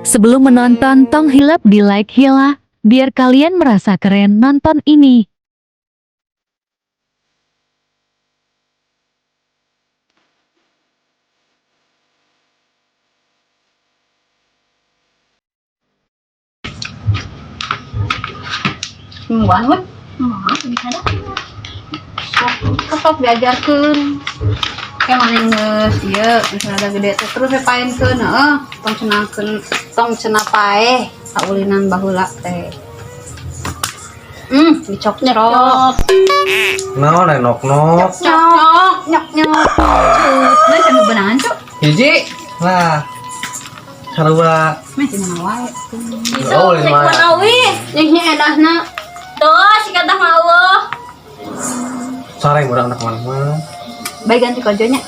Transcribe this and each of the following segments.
Sebelum menonton, tong hilap di like hila, biar kalian merasa keren nonton ini. Mingguan we. Sok sok diajarkeun. Kayak mana geus ieu geus rada gede teh terus we paenkeun, heeh, tong cenahkeun, tong cenah paeh kaulinan baheula teh. Dicok-cok. Naon eh nok nok. Nyok, nyok, nyok. Cut, nah cenah beunangan, cuk. Hiji. Lah. Sarua. Meh cenah wae. Oh, lima. Yang nya edahna. Tuh, si kata mau. Sareng urang anak mana mah. Baik ganti kojonya.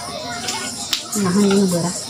Nah, ini beras.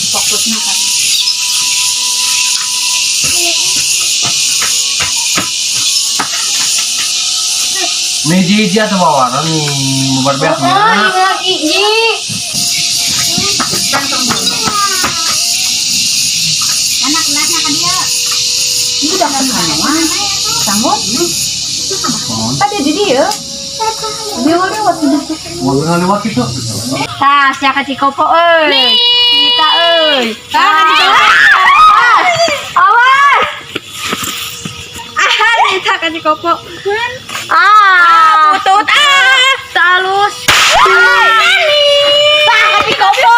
Fokusnya kan. Nih hiji atau bawaran bubar beak nya. Hiji. Anak kelasnya kan dia. Ini udah kan mana? Sanggup? Tadi di dia. Dia lewat sudah. Mau lewat itu. Tah, sia ka Cikopo euy. Kita euy. Tah ka Cikopo. Awas. Ah, kita ka Cikopo. Ah, putut ah. Talus. Tah ka Cikopo.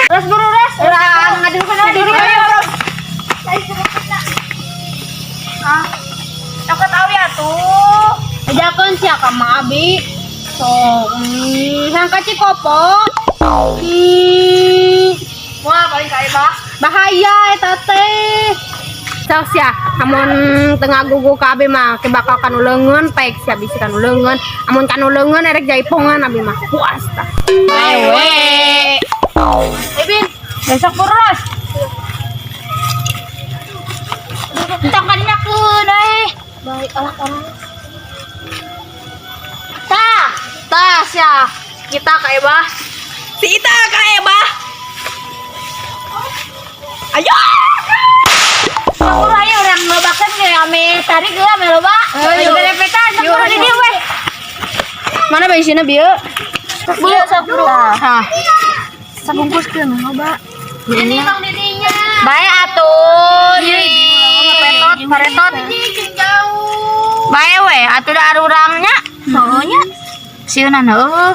Terus buru res. Urang ngadukeun diri. Ah. Cokot awi atuh. Ajakeun sia ka Ma Abi. Sok, sang ka Cikopo. Hmm, Wah, paling ka bah. bahaya eta teh. Sok sia, amun tengah gugu ka abi mah ke bakal kanu leungeun pek sia bisi kanu leungeun. Amun kanu leungeun erek jaipongan abi mah. Puas tah. Wewe. Ibin, besok boros. Tong kadinakeun euy. Baik alah orang. Tah, tah sia. Kita ka Ebah. Si Ita ka Ebah. Ayo. Aku ayo urang lobakeun ge ame tarik geura ame loba. Ayo. Berepetan sok buru di dieu we. Mana bensinna bieu? Bieu sok buru. Hah. Sabungkuskeun loba. Ini tong didinya. Bae atuh. Paretot, paretot. Bae we atuh da arurangnya. Heueuh nya. Sieunna heueuh.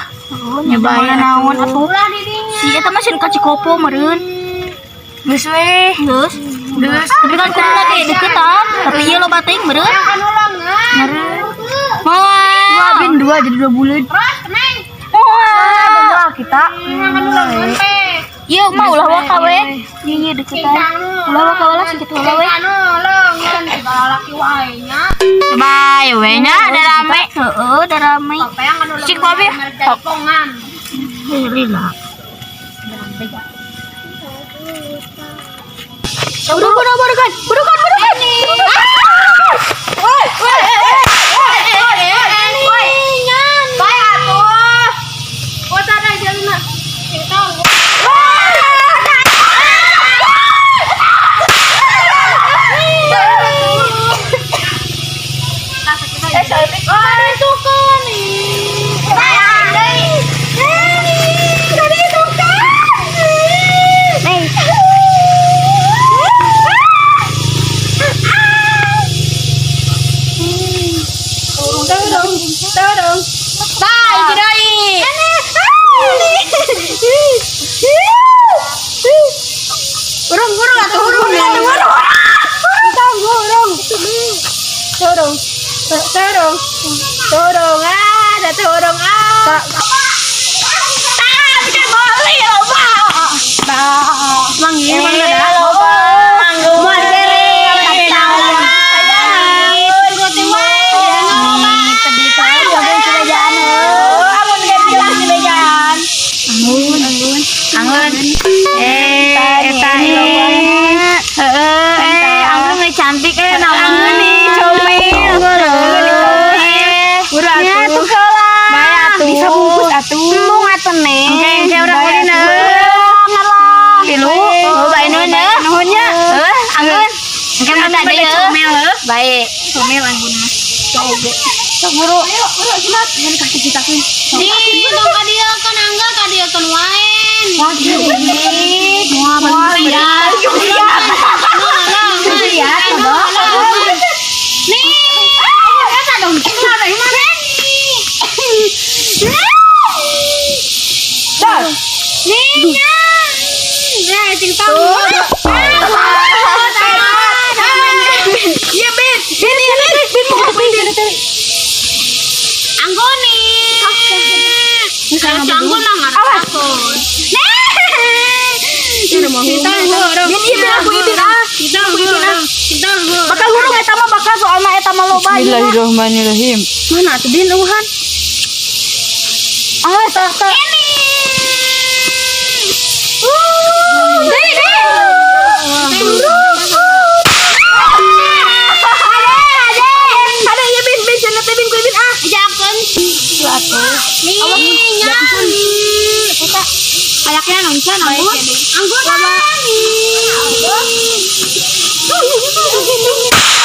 Nya bae naon atuh. Si eta mah sieun ka Cikopo meureun. Geus we, geus. Geus, tapi kan kudu lagi deketan, tapi ieu loba teuing meureun. Meureun. Wah, bin dua jadi dua bulan. Wah, Kita. Ieu mah ulah waka we. Ieu ieu deketan. Ulah waka lah sakitu heula we. Bae we nya da rame. Heeh, da rame. Cik babe. Lila. Burukan, burukan, burukan, burukan. Woi, woi, woi, woi, woi, bae atuh. teh urang ah. Tah, bisa beli loba. Manggil, mang Eh, dadah. loba. Moal dibere. Turuti wae. Pedih teh, jagung dibejaan heuh. Amun ge bilang dibejaan. Anggun, anggun. Anggun. Eh, eta nih. Heeh, eh, anggun mah cantik eh naon anggun nih, comel. Eh, Udah atuh. atuh. Bae atuh. Bisa bungkus atuh. Embung atuh neng. Engke engke urang ulin heuh. Tilu, oh bae nuhun heuh. Nuhun nya. Heuh, anggun. Engke mah tadi heuh. Comel heuh. Bae. Comel anggun mah. Sok buru. Ayo, buru cenat. Jangan kasih kita kun. Di, tong ka dieu kan angga ka dieu kan wae. Moal Moal ya. Iya, Nih, eta dong. Ada yang mana? Dah. Nih, nya. Nah, cing tahu. Iya, Ben. Ben, iya, Ben. Ben mau ngapain Ben? Anggun nih. Kalau si Anggun mah nggak takut. Kita Ben, iya, Ben aku ibin ah. Kita ah. Kita Bakal hurung eta mah bakal soalna eta mah loba ieu mah. Bismillahirrahmanirrahim. Mana atuh Bin eueuhan? Ah, tah tah. Deh, deh. Ade, ade. Ada iya Ben, Ben cenah teh Ben ku ibin ah. Jakan. Nih, nya. Kayaknya nongca anggun. Anggun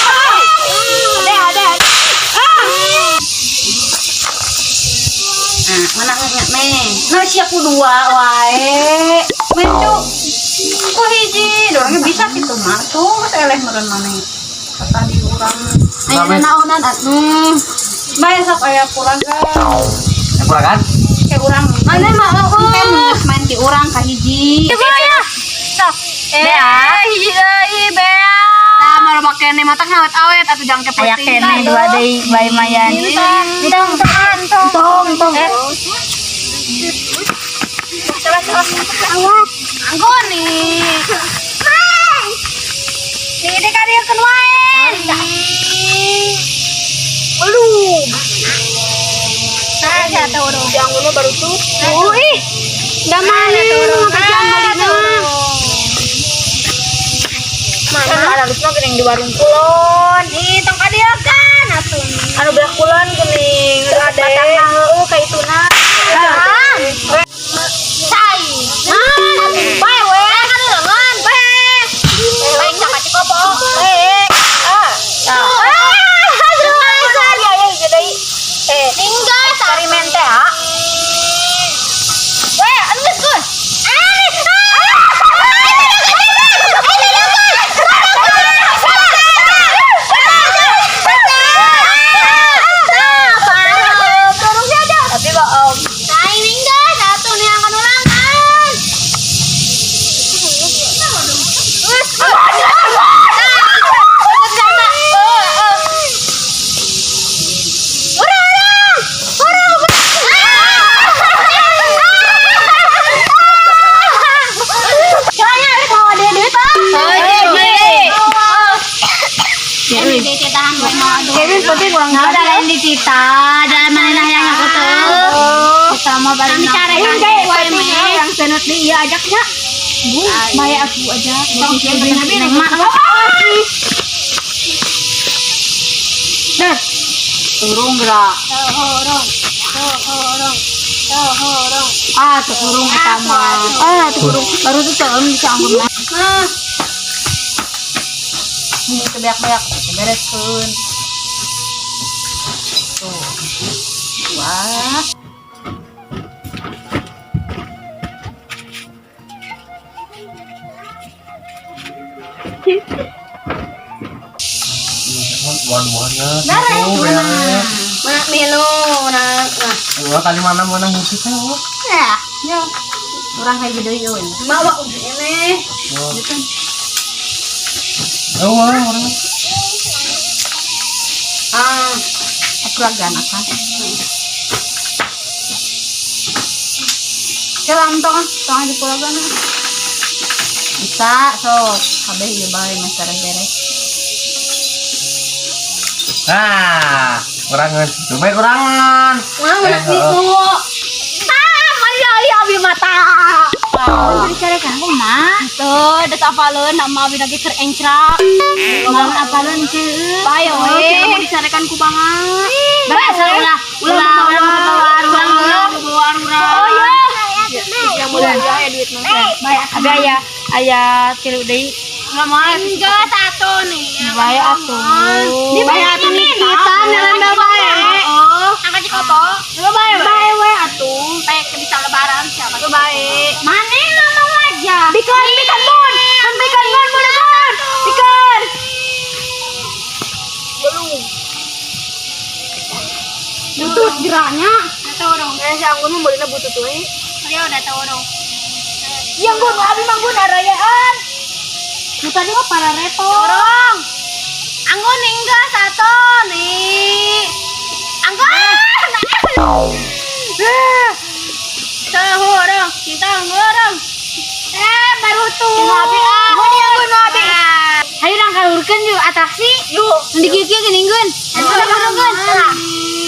Ade, ade, ade. Nah, mana nggak neng? Nah, siap dua wae. Mencu. Ku hiji, dorongnya bisa gitu mah. Tuh, geus eleh meureun maneh. Kata di urang. Aya Rame. naonan atuh. Bae sok aya kurang kan. Kurang kan? Kayak urang. Mana mah Engke eueuh. mun geus main ti urang ka hiji. ya. Sok. Bea. Hiji deui bea. Tah mah make matak awet-awet atuh jangke Aya peuting. keneh dua deui bae mayan. Tong tong tong tong. Anggun nih. Nih deh kadieukeun wae. Belum. Nah, saya tahu dong. Si Anggun mah baru tuh. Oh, ih. Da mana ngakajan balina. Mana? Kan alus mah geuning di warung kulon. Ih, tong kadieukeun atuh. Anu belah kulon geuning. Ade. Batangna heueuh ka ituna. Ah. Cai. Ah, bae we. Kan leungeun, bae. Bae cak cikopo. Eh. Ah. Ah. Aduh, ya ya jadi eh Tinggal eksperimen teh ah. We, anu geus geus. Tapi bohong. Cai minggat atuh nih angkan ulangan. Kevin penting kurang Nah, udah lain dicita, dan mana yang aku tuh. sama bareng. Yang senut di iya ajaknya. Bu, maya aku aja. Turung gerak. Ah, terurung eta mah. Ah, tuh baru tuh tahun bisa anggur mah. Ini kebeak-beak bereskeun. Tuh. Wah. Dua-duanya. Tuh, beres. Mana menu nah. Wah, tadi mana mana hiji teh. wah. Ya, ya. Urang kayak gitu yun. Mawa ini. Wah. Oh, wah, orang. Ah, aku agak anak. Kailangan to ka. Tanga di pula gana. Bisa, so, kabeh ieu bae meh beres-beres. Nah, kurangan. Coba kurangan. Wah, ulah nipu. Ah, mari ali abi mata. Dicarekan kumaha? Tuh, das apaleun nama abi lagi keur encrak. Naon apaleun ceu? Bae we, dicarekan ku banga. Bae asal ulah ulah ulah bawa arurang dulu. Bawa arurang. Oh iya. Yang mulai ya duit mah. Bae abi aya aya tilu deui. Mama, enggak satu nih. Bae atuh. Di bae atuh nih kita ngelembel bae. Oh, angkat cikopo. Bae bae we atuh, pek bisa lebaran siapa tuh bae. Mana ngomong aja. Bikan, bikan bun, kan bikan bun, bun, bun, bikan. Butut geraknya. Tahu dong. Eh, si Anggun mah bolehna butut we. Dia udah tahu dong. Yang gun, abi mah gun arayaan. Nu tadi mah para repo. Dorong. Anggun enggak satu nih. Anggun. Tahu orang, kita orang. Eh, baru tuh. Abi ah. Gun ya gun abi. Hayu nang kalurkeun yuk atraksi. Yuk. Di kieu geuning gun. Ayo urang gun.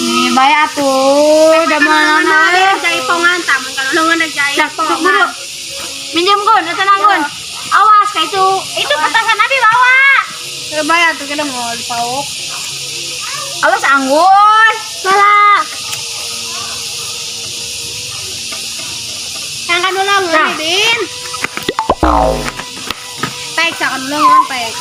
Nih bae atuh, da moal naon. Jaipongan, taman kalau lengan ada jaipongan. Minjem gun, eta nanggun. Awas kayak itu. Itu petasan abi bawa. Coba ya tuh kita mau dipauk. Awas Anggun. Salah. Yang kan ulang Nah. nih, Bin. Pek, kan ulang pek.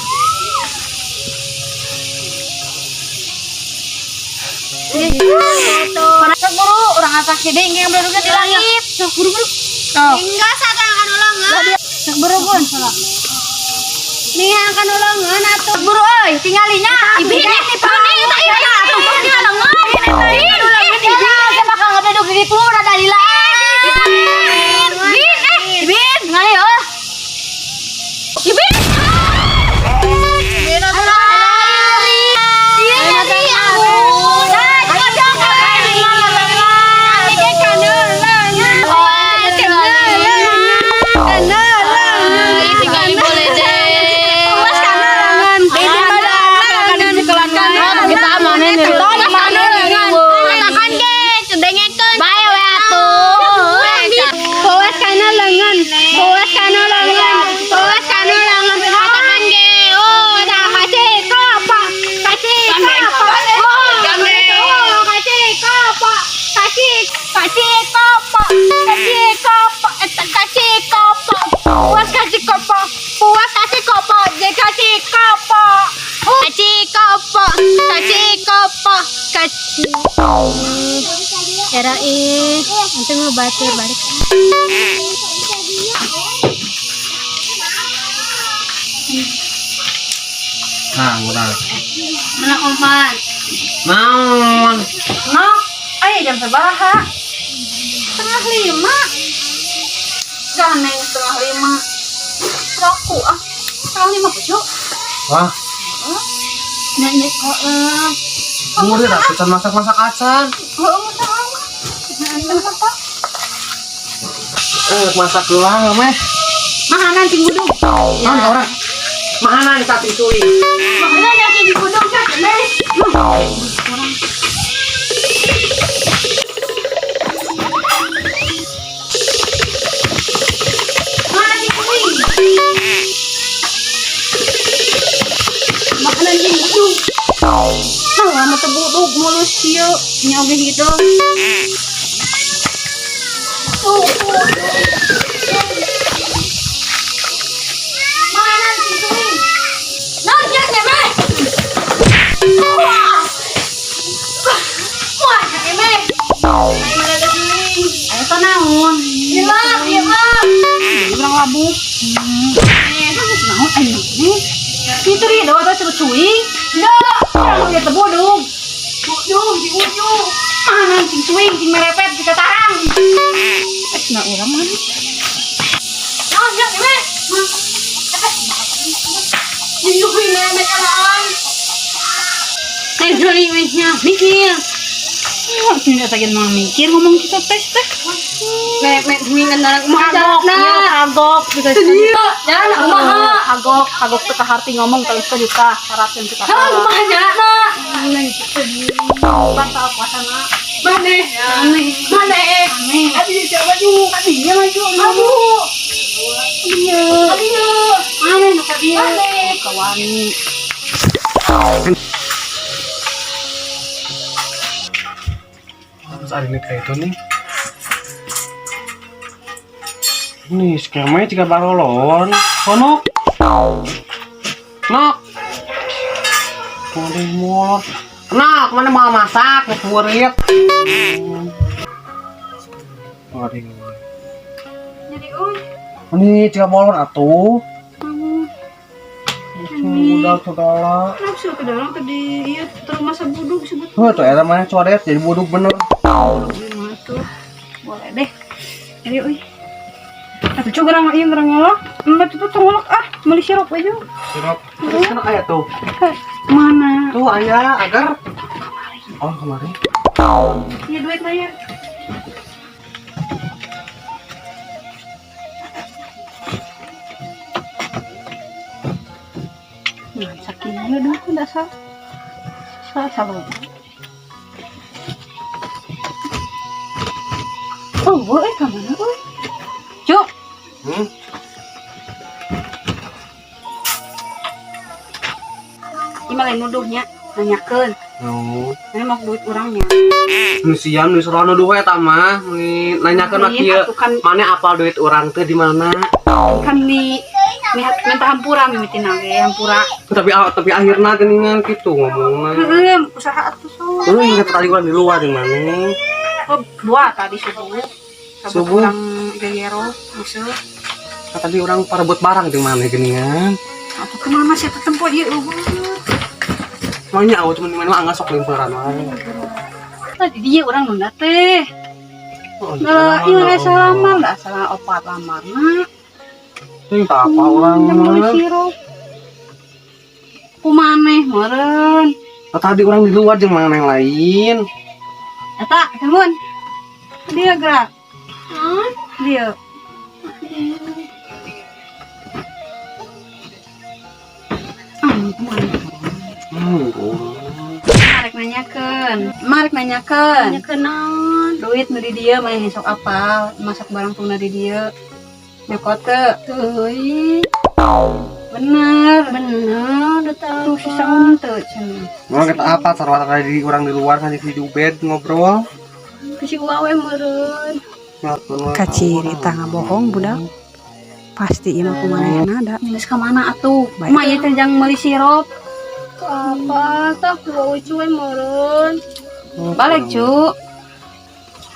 Sok buru urang atraksi deui engke beladugan di langit. Sok buru-buru. Sok. Enggak satu yang kan ulangan. Sok buru gun. Nih yang kan ulangan atuh. Sok buru euy, tinggalinya. Ibi ini nih, eta ieu atuh tinggal lengan. Ibin, saya bakal ngededuk gitu rada lila. Ibin, eh, Ibin, ngali euy. Ibin. Bawas kana lengan, bawas kana lengan, bawas kana lengan. Katakan ge, oh, tak kasih kopak, kasih kopak. Oh, kasih kopak, kasih, kasih kopak, kasih kopak, kasih kopak. Puas kasih kopak, puas kasih kopak, je kasih kopak. Kasih kopak, kasih kopak, kasih. Era ih, nanti mau baca balik. Nah, kurang. Mana kompan? Naon? Nok, ayo jam sabaraha? 4:30. Ganeng 4:30. Roku ah. 4:30 kucu. Wah, Nanya kok eh. murid atuh can masak-masak acan. Heeh, masak apa? Masak apa? Eh, masak doang meh. Mahanan cing budung. Naon ka urang? Mahanan ka cing cuy. Mahanan ya cing budung cak meh. Mana cing kuing? Makanan cing budung. Nah, lama teu budug mulus kieu nya oge gitu. Makanan cing kuing. Naon sia meh? Wah. Wah, sia meh. Ayo naon? Ilap, ilap. Urang labuk. Naon ayo nih? Itu ri dawa teh cenah cuing. Da, urang ieu teh bodong. Bodong di ujung. Mana cing cuing cing merepet di tarang. Eh, nah urang mana? Naon sia meh? Nyusuin memek alaan. Negeri mehnya mikir. Tidak sakit mah mikir ngomong gitu tes teh. Me me mingan na kumaha Kagok, na. iya kagok gitu. Jangan kumaha. Kagok, kagok teu kaharti ngomong kalau juta, 100 juta. Hah, kumaha jalana? Batal puasana. Mane? Mane? Abi siapa maju? Abi dia maju. Abu. Iya. Ayo. Mana nu ka dieu? Mane? Kawani. Terus ada kayak itu nih. Nih, skemanya jika barolon. Kono. Nok. Boleh molor. Nok, mana mau masak, mau burit. Waduh. Jadi euy. Ini jika molor atuh. Udah segala. Nafsu ke dalam tadi ieu terus sabudug sebut. Tuh, tuh eta mah coret jadi buduk bener. Gimana tuh? Boleh deh. Jadi euy. Atuh coba gerang ieu gerang ngolok. Enggak tuh tuh ngolok ah, meuli sirup aja. Sirup. Terus kan aya tuh. Mana? Tuh aya agar. Oh, kemarin. Iya duit lah ya. Nah, sakit dia dulu enggak salah. Salah salah. Oh, boleh ke mana, euy? Cuk, Hmm? ini malah nuduhnya, nanyakeun. No. Ini mau duit orangnya. Nu siam nu suruh nuduh eta mah, nu nanyakeun mah kieu. Atuh kan Mana apal duit urang teh di mana? kan di minta hampura mimitina ge hampura. Tapi akhirna geuningan kitu ngomongna. Heeh, usaha atuh sok. Lu inget tadi urang di luar di mana? Oh, dua tadi subuh. Subuh? Orang gayero, musuh. Kan tadi orang parebut barang di mana geuningan. Atau kemana sih tempo ieu eueuh. Maunya aku cuma di mana mah angga sok limperan wae. Tadi dia orang nunda teh. Oh, Nah, iya nggak salah lamar, nggak salah opat lamarna. Teuing tak apa urang Yang beli mah. sirup. Kumaneh meureun. Nah, tadi orang di luar jeung mana yang lain. Eta, kemun. Dia gerak. Dia. Ah, kumaneh. Marek nanyakeun, marek nanyakeun. Nanyakeun naon? Duit nu di dieu mah sok apal, masak barang tungna di dieu. Nyokot teu? Teuing. Bener. Bener, udah tahu. Tuh sisa mun teu cenah. Mau kita apa sarua tadi orang di luar kan di bed ngobrol. Kasih wawe meureun. Kaciri tah ngabohong budak. Pasti ieu mah kumanehna da. Geus ka mana atuh? Mah ieu teh jang meuli sirup. Tuh apa? Tah ku ucu we meureun. Balik, Cu.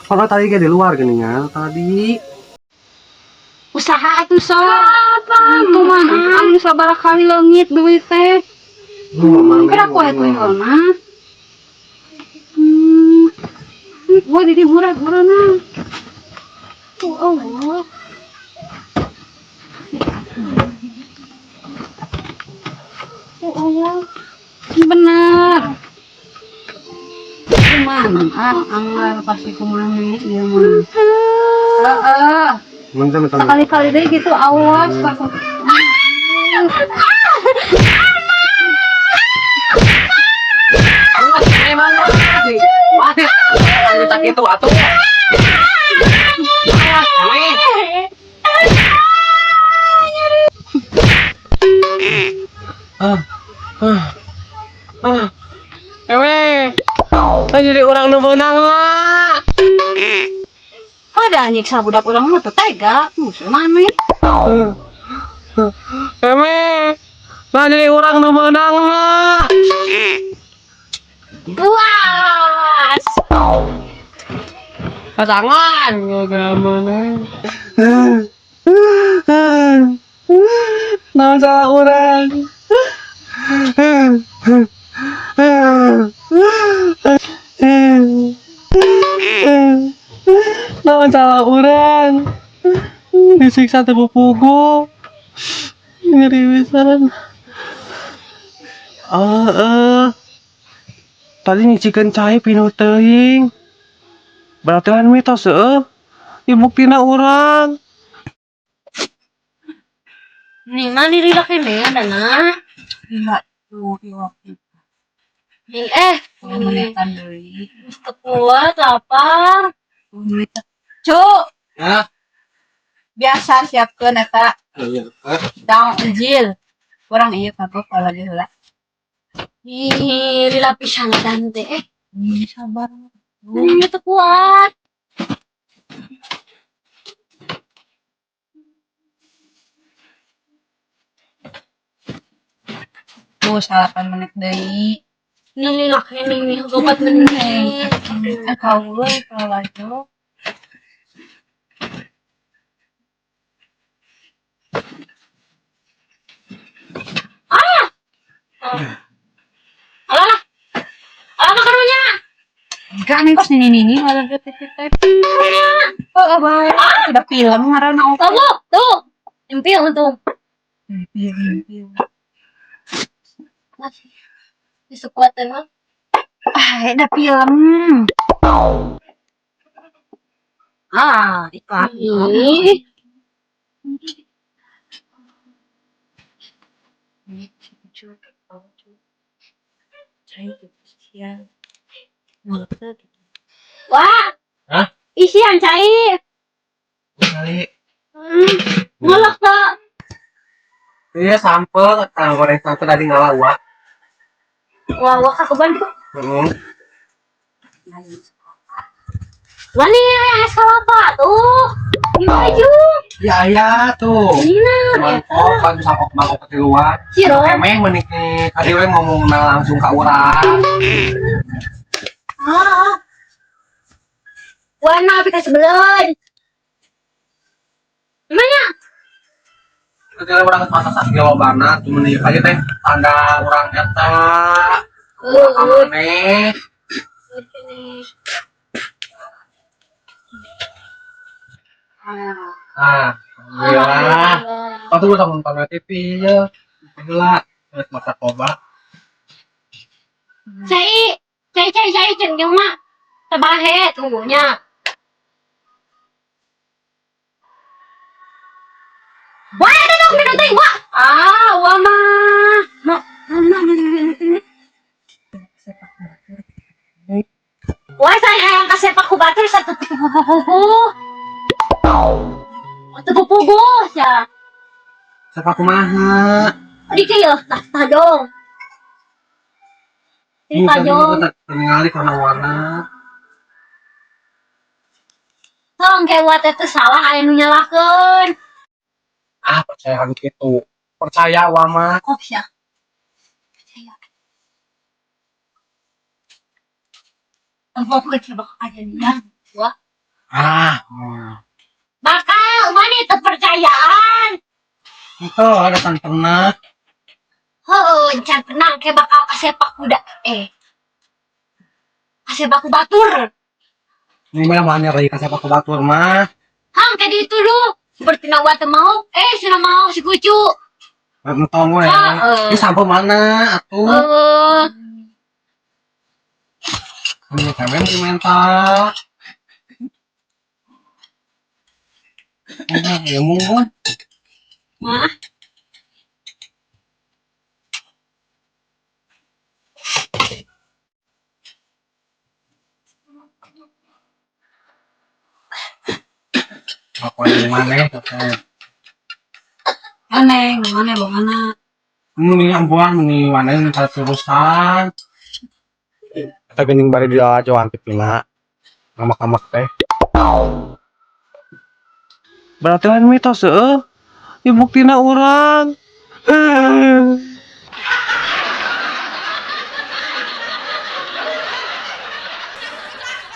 Kalau tadi kayak di luar gini ya tadi. Usaha atuh sok. Apa? Tuh mah anu sabaraha kali leungit duit teh. Kira aku atuh heulna. Gua di murah murah. Tuh Allah. Oh Allah. Ini benar. Kumaha? Ah, anggar pasti kumaha ieu mah. Heeh. Sekali-kali deh gitu awas takut. Tak itu atuh. Ah, ah, ah. Ewe, jadi orang nu beunang lah. Ada nyiksa budak urang mah teu tega, musuh maneh. Ewe, nah jadi orang nu beunang lah. Puas. Pasangan, mana? Nah, salah orang. Nah, salah orang. Disiksa teu pugu. Ngeri pisan. Ah, eh. Tadi nyicikeun cai pinuh teuing. Berarti lain mitos heueuh. Ieu buktina urang. Nih, mana lila kene ada nah. Lila tuh, iwak. Nih, eh. Menitan deui. Teu kuat, lapar. Cuk, Ya. biasa siapkeun eta Iya. daun ejil. Kurang iya kagok kalau lagi heula. Ih, lila pisan tante. Eh, Sabar. ini teu kuat. Tuh, 9 menit deui. Ini lila kene nih, 4 menit. Eh, kaula kalau laju. Alah lah. Alah makanunya. Enggak nih kos nini nini malah titip. Oh, bae. Udah film ngaranna oke. Kamu, tuh. Impil tuh. Film. Bisa kuat emang. Ah, udah film. Ah, itu Ih. Wah. Hah? Isian cai. Kali. Ngulek tuh. Iya sampel, ah, goreng sampel tadi ngalawa. Wah, wah aku bantu. Heeh. Wah nih, es kelapa tuh. Di baju. Ya ya tuh. Nina. Mangkok kan mangkok mangkok ketiluan. Ciro. Emang menik tadi we ngomong langsung ke urang. Ah. Wah, nah, kita sebelah. Mana? Nanti urang geus masak sakilo lobana, tuh menik aja teh tanda urang eta. Urang maneh. Ah, alhamdulillah. Waktu gua nonton TV ya. Heula, geus masak loba. Cai, cai, cai, cai, ceng mah. Tabahe tunggunya. Wah, itu dong minum teh, wah. Ah, wah mah. Ma, ma, ma. Wah, saya hayang kasepak ku batur satu pugu. Teu pugu sia. Siapa kumaha? Di kieu tah tajong. Di tajong. Ningali karena warna. Tong kayak buat itu salah aya nu nyalakeun. Ah, percaya kan gitu. Percaya wa mah. Kok sia? Percaya. Apa bakal kejadian? Wah, Ah, bakal mana itu percayaan? Itu ada kan pernah. Heuh, can pernah kayak bakal kasepak kuda. Eh. Kasepak ku batur. Ini mah mana rai kasepak ku batur mah. Hang kayak itu lu. Seperti nawa teu mau, eh sudah mau si kucu. Entong we. Heeh. Ini sampo mana atuh? Eh, Ini kami mau minta. Ya mungkin. mah. Apa yang mana? Aneh, mana mana. Ini ampuan ini mana yang terusan. Kita gening bari di jauhan pipina. Ngamak-ngamak teh. Berarti lain mitos heueuh. Ya buktina urang. Eh.